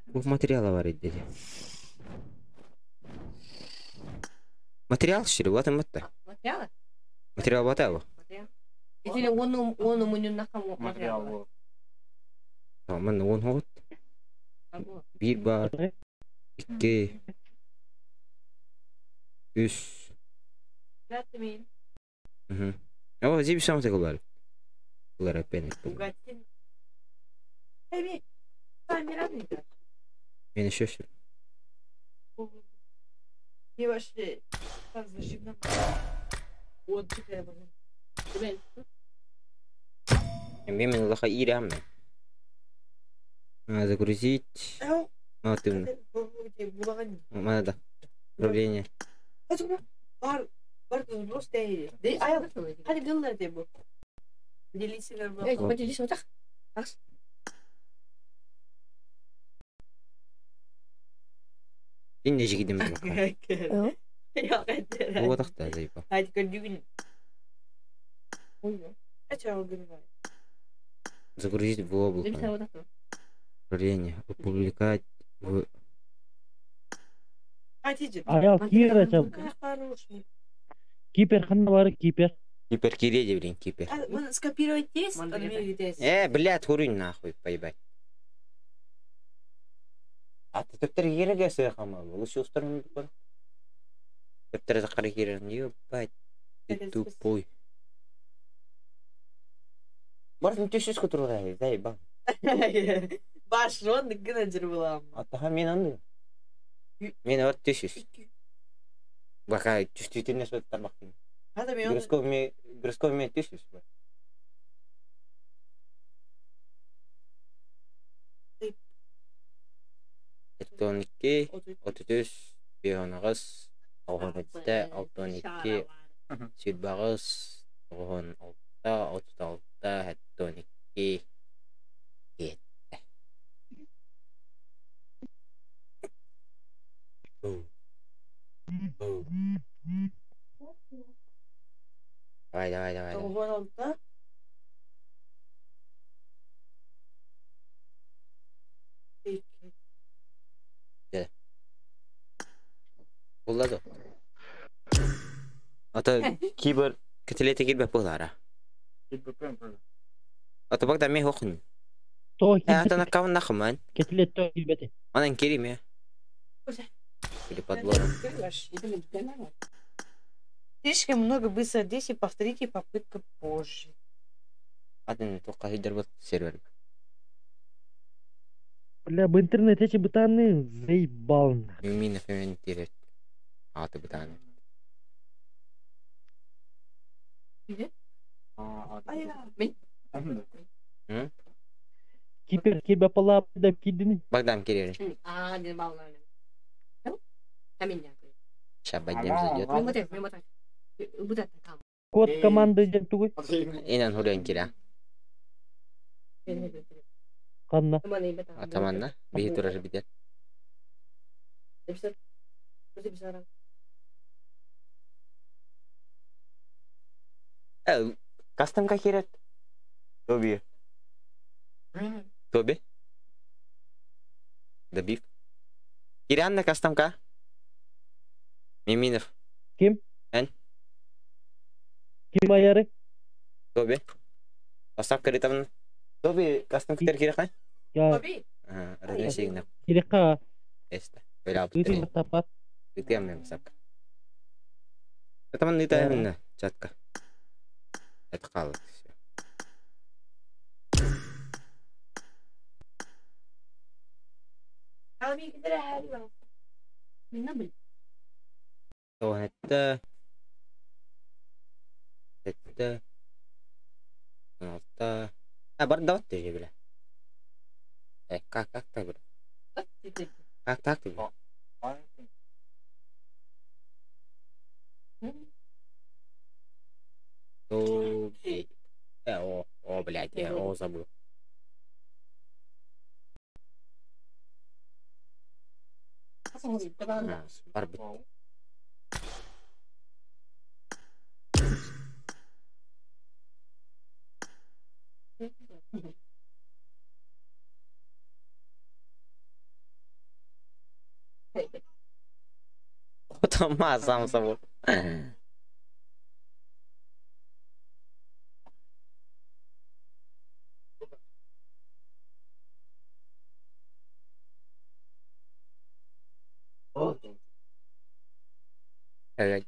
Бу материала бар dedi. Материал шири, вот это. Материалы? Материал вот это. Итини оны мунньуннахха материал. Манна он хот. Биир бар. Икки. Үс. Угу. О, здесь сам такой бар. Булар опять. Мен еще все. Мен лоха ирям. Загрузить. А, ты. Надо. Управление. Инне жигидим бака. Бу такта зайба. Загрузить в облако. Управление. Опубликовать в... Аял кира чал. Кипер ханна бар кипер. Кипер киреди, блин, кипер. Скопировать есть? Блядь, хурынь нахуй, поебать. А ты төптер киреге сыйхама. Лучше устарым бар. Төптер закары кирен, ебать. Ты тупой. Бар төшүс көтөргө, заебал. Баш рон гына жыр. Атаха мен анды. Мен бар төшүс. Бака чувствительность вот тармактын. Гороскоп мен төшүс. Эттон 2, 33, 5 6, 6, 2, 6, 6, 6, 6, 2, 7. Давай, давай, давай. 96. Буллады. Ата кибер кетелете кирбеп булара. Ата бак да мен хохун. То Ата накавын нахман. Кетелет то кирбете. Анан кериме. Или подлога. Слишком много быстро действий, повторите попытку позже. Один только хидер сервер. Бля, в интернете эти бутаны заебал. Мина фементирет. А ты бутаны. Кипер кибе пала да кидини. Богдан Кирилл. А, не мало. Шабадем зайдет. Код команды ден тугой. Инан хурен кира. Канна. Атаманна. Бихи турар битер. Кастом кахирет. Тоби. Тоби. Добив. Киранна кастомка. Миминов. Ким? Эн. Ким аяры? Тоби. Поставка ритамна. Тоби кастом китер кирха? Я. Тоби. А, разрешение. Кирха. Эста. Бля, Ты тапат. Ты мне поставка. Это man не чатка. Это хал. То это. Это. Это. А, бар давай ты же, бля. Как так, бля? Как так ты, бля? Тоби. О, блядь, я о забыл. Барбит. Сама сам собой. Evet.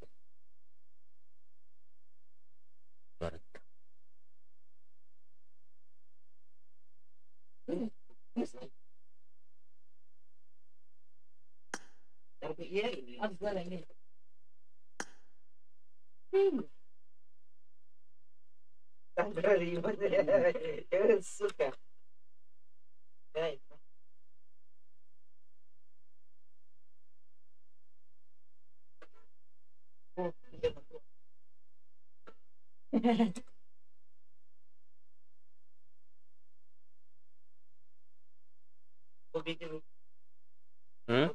Сука. М?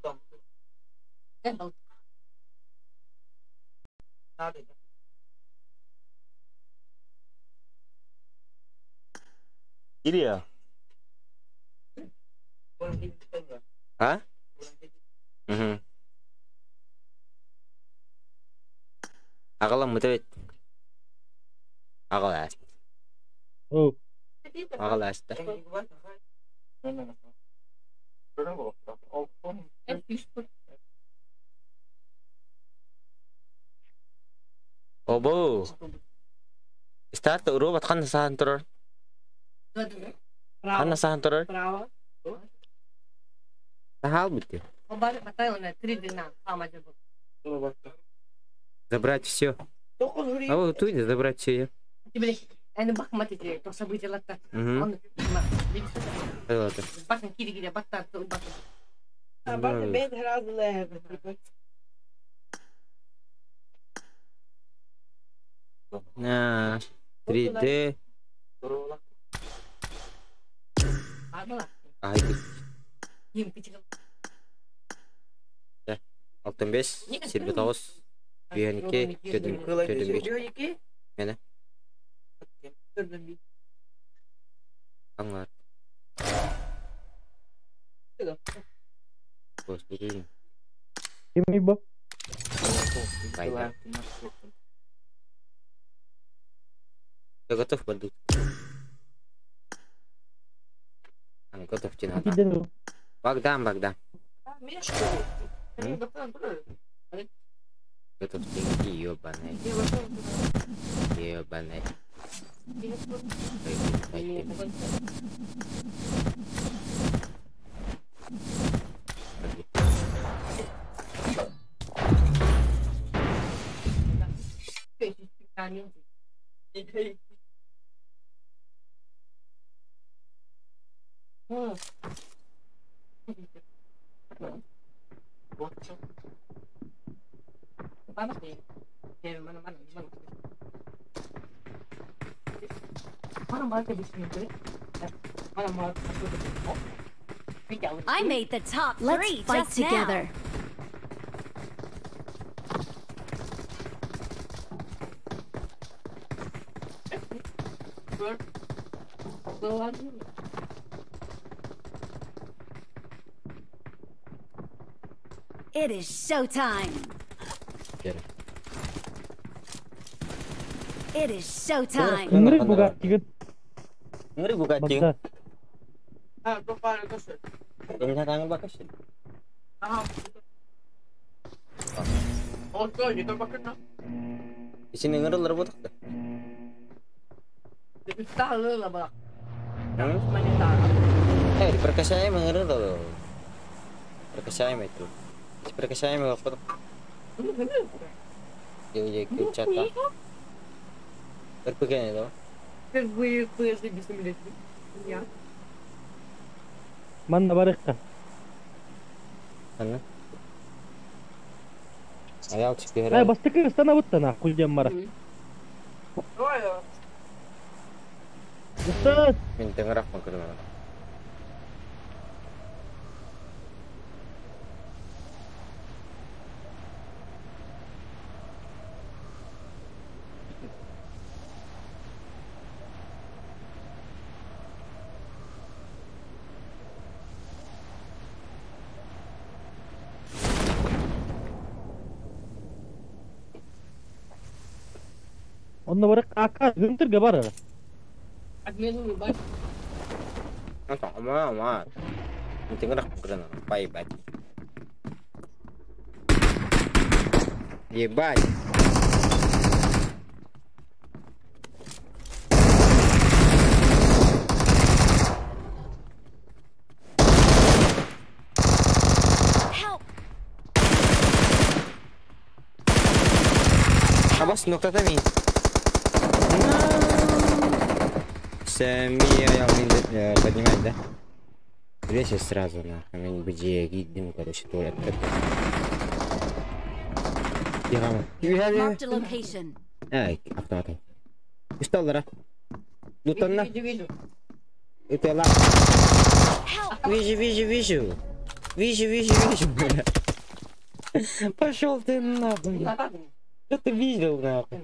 Кирия. А? Угу. Аҕала мыта бит. Аҕала ааста. Аҕала ааста. Обо. Старт робот ханна сахан турар? Ханна сахан турар? Сахал битти. Забрать все. А вот тут забрать все. Угу. На 3D. Ай. Алтын 5, 29, 2, 4, 1. Mene. Аңлар. Господи. Кимий бу? Байда. Я готов подуть. I'm готов тебе. Богдан, Богдан. Готов деньги, ёбаный. Ёбаный. I made the top Let's three fight just together. now. It is showtime. It is showtime. Ыҥырык Бугаттигын. Ыҥырык Бугаттигын. Богдан. Исин ыҥырыллар буолуохта. Э, прокачаем ыҥырыллар. Прокачаем эту. Прокачаем его потом. Чата. РПГ да? Манна барыахха. Ханна? Аялчик Э, түһэрэ. бастакы ыстанабыттан нахуй диэн бара. Ыстан! Мин тыҥырахпын көрүмэм. Онно бары ака Хынтырга бар эрэ. Поебать. Ебать. Help! Абас ноктата мин. Сами поднимать, да? Весь сразу нахуй, мен бдже гиддим, короче, туалет. Тихо. Marked a location. Эй, автомат. Пистолера. Лутанна. Это ла. Help! Вижу, вижу, вижу. Вижу, вижу, вижу, бля. Пошел ты нахуй. Что ты видел, нахуй?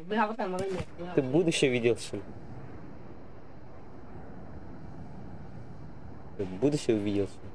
Ты будущее видел, что ли? Ты будущее увидел, что ли?